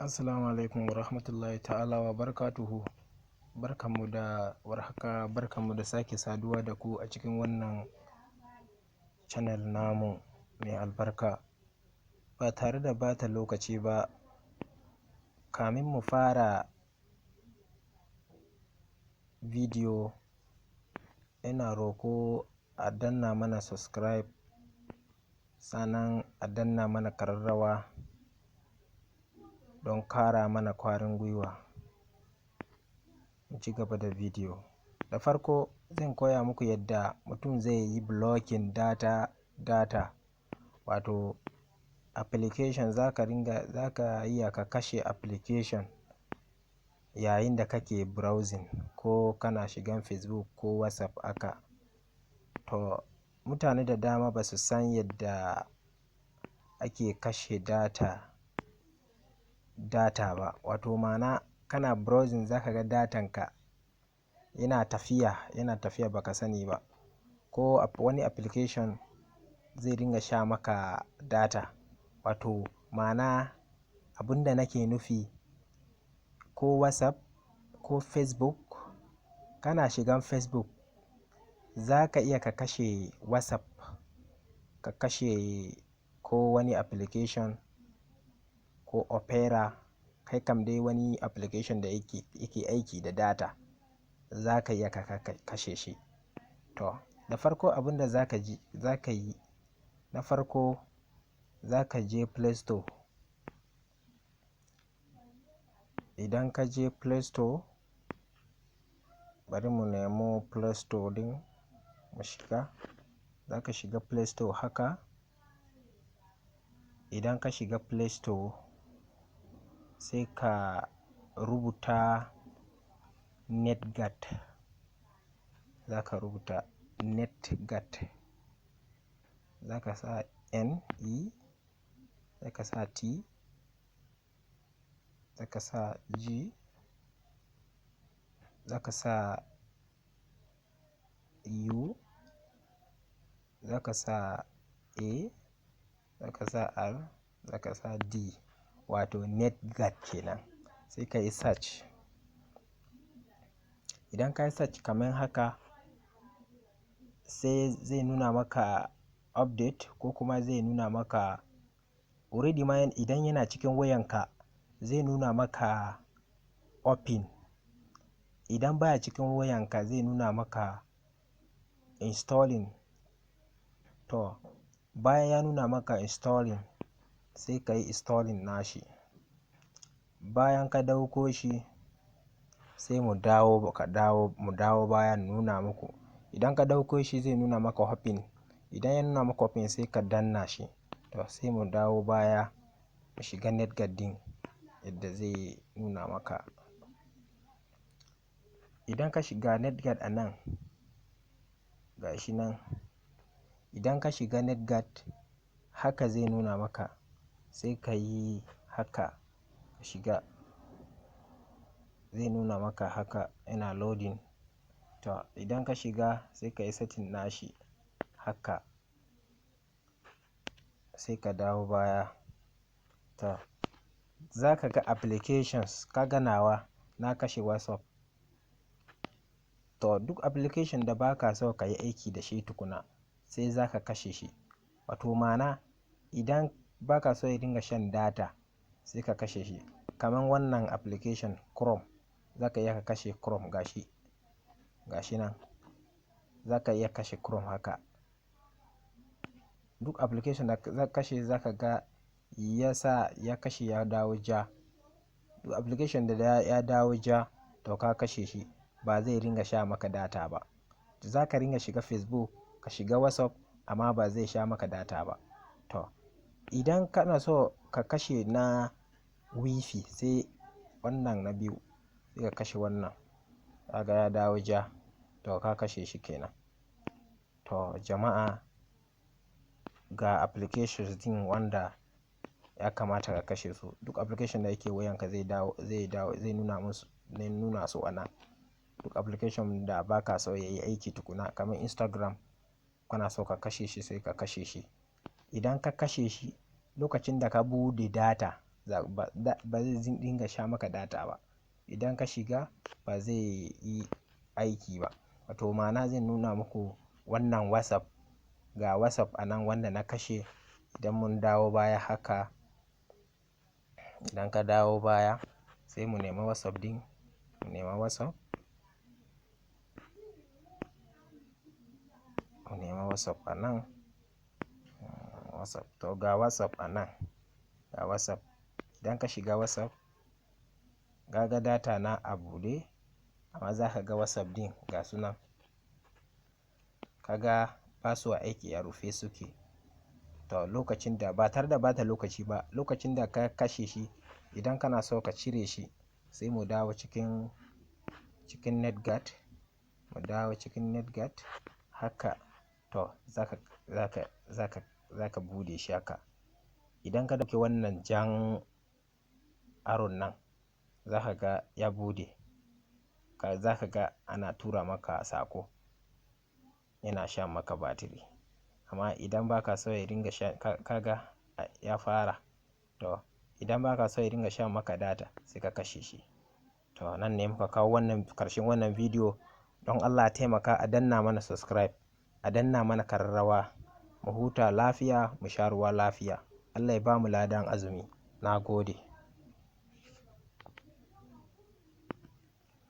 Assalamu alaikum wa rahmatullahi ta'ala wa barakatuhu. Barkanmu da warhaka, barkanmu da sake saduwa da ku a cikin wannan channel namu mai albarka. Ba tare da bata lokaci ba, kamin mu fara bidiyo, ina roko a danna mana subscribe, sannan a danna mana kararrawa don kara mana kwarin gwiwa mu ci gaba da bidiyo. Da farko zan koya muku yadda mutum zai yi blocking data, wato application. Za ka iya ka kashe application yayin da kake browsing ko kana shigan Facebook ko WhatsApp haka. To, mutane da dama ba su san yadda ake kashe data ba. Wato ma'ana, kana browsing za ka ga datan ka yana tafiya, yana tafiya ba ka sani ba. Ko wani application zai dinga sha maka data. Wato ma'ana, abun da nake nufi, ko WhatsApp ko Facebook, kana shigan Facebook za ka iya ka kashe WhatsApp, ka kashe ko wani application ko Opera, kai kam dai wani application da yake aiki da data za ka iya ka kashe shi. To, da farko abun da za ka yi na farko, za ka je Play Store. Idan ka je Play Store, bari mu nemo Play Store din mu shiga. Za ka shiga Play Store haka. Idan ka shiga Play Store, sai ka rubuta NetGuard. Za ka rubuta NetGuard. Za ka sa N E, za ka sa T, za ka sa G, za ka sa U, za ka sa A, za ka sa R, za ka sa D, wato NetGuard kenan. Sai ka yi search. Idan ka yi search kamar haka, sai zai nuna maka update ko kuma zai nuna maka already ma. Idan yana cikin wayanka, zai nuna maka open. Idan baya cikin wayanka, zai nuna maka installing. To, bayan ya nuna maka installing, sai ka yi installing nashi. Bayan ka ɗauko shi, sai mu dawo ka dawo mu dawo baya nuna muku. Idan ka ɗauko shi, zai nuna maka open. Idan ya nuna maka open, sai ka danna shi. To, sai mu dawo baya mu shiga NetGuard din yadda zai nuna maka. Idan ka shiga NetGuard a nan, ga shi nan. Idan ka shiga NetGuard haka, zai nuna maka, sai ka yi haka ka shiga. Zai nuna maka haka, yana loading. To, idan ka shiga, sai ka yi setting nashi haka, sai ka dawo baya. To, za ka ga applications. Ka ga nawa, na kashe WhatsApp. To, duk application da ba ka so ka yi aiki da shi tukuna, sai za ka kashe shi. Wato ma'ana, idan ba ka so ya dinga shan data, sai ka kashe shi. Kaman wannan application Chrome, za ka iya ka kashe Chrome. Gashi, gashi nan. Za ka iya kashe Chrome haka. Duk application da za ka kashe, za ka ga ya sa ya kashe, ya dawo ja. Duk application da ya dawo ja, to ka kashe shi, ba zai ringa sha maka data ba. Za ka ringa shiga Facebook, ka shiga WhatsApp, amma ba zai sha maka data ba. To, idan kana so ka kashe na WiFi, sai wannan na biyu, sai ka kashe wannan. Kaga ya dawo ja, to ka kashe shi kenan. To jama'a, ga applications din wanda ya kamata ka kashe su. Duk application da yake wayanka zai dawo, zai nuna musu, zai nuna su a nan. Duk application da ba ka so ya yi aiki tukuna, kamar Instagram, kana so ka kashe shi, sai ka kashe shi. Idan ka kashe shi, lokacin da ka buɗe data Ba zai dinga sha maka data ba. Idan ka shiga ba zai yi aiki ba. Wato ma'ana zai nuna muku wannan WhatsApp. Ga WhatsApp a nan wanda na kashe. Idan mun dawo baya haka, idan ka dawo baya sai mu nema WhatsApp din, mu nema WhatsApp. Mu nema WhatsApp a nan. WhatsApp. To ga WhatsApp a nan. Ga WhatsApp. Idan ka shiga WhatsApp, ka ga data na a buɗe, amma za ka ga WhatsApp din ga su nan. Ka ga ba su aiki, a rufe suke. To lokacin da ba tare da bata lokaci ba, lokacin da ka kashe shi, idan kana so ka cire shi, sai mu dawo cikin NetGuard. Mu dawo cikin NetGuard haka. To za ka buɗe shi haka. Idan ka ɗauki wannan jan arrow nan, za ka ga ya buɗe. Za ka ga ana tura maka sako. Yana sha maka batiri. Amma idan ba ka so ya dinga sha, ka ga ya fara. To idan ba ka so ya dinga sha maka data, sai ka kashe shi. To nan ne muka kawo wannan ƙarshen wannan bidiyo. Don Allah taimaka a danna mana subscribe, a danna mana kararrawa. Mu huta lafiya, mu sha ruwa lafiya. Allah ya bamu ladan azumi. Na gode.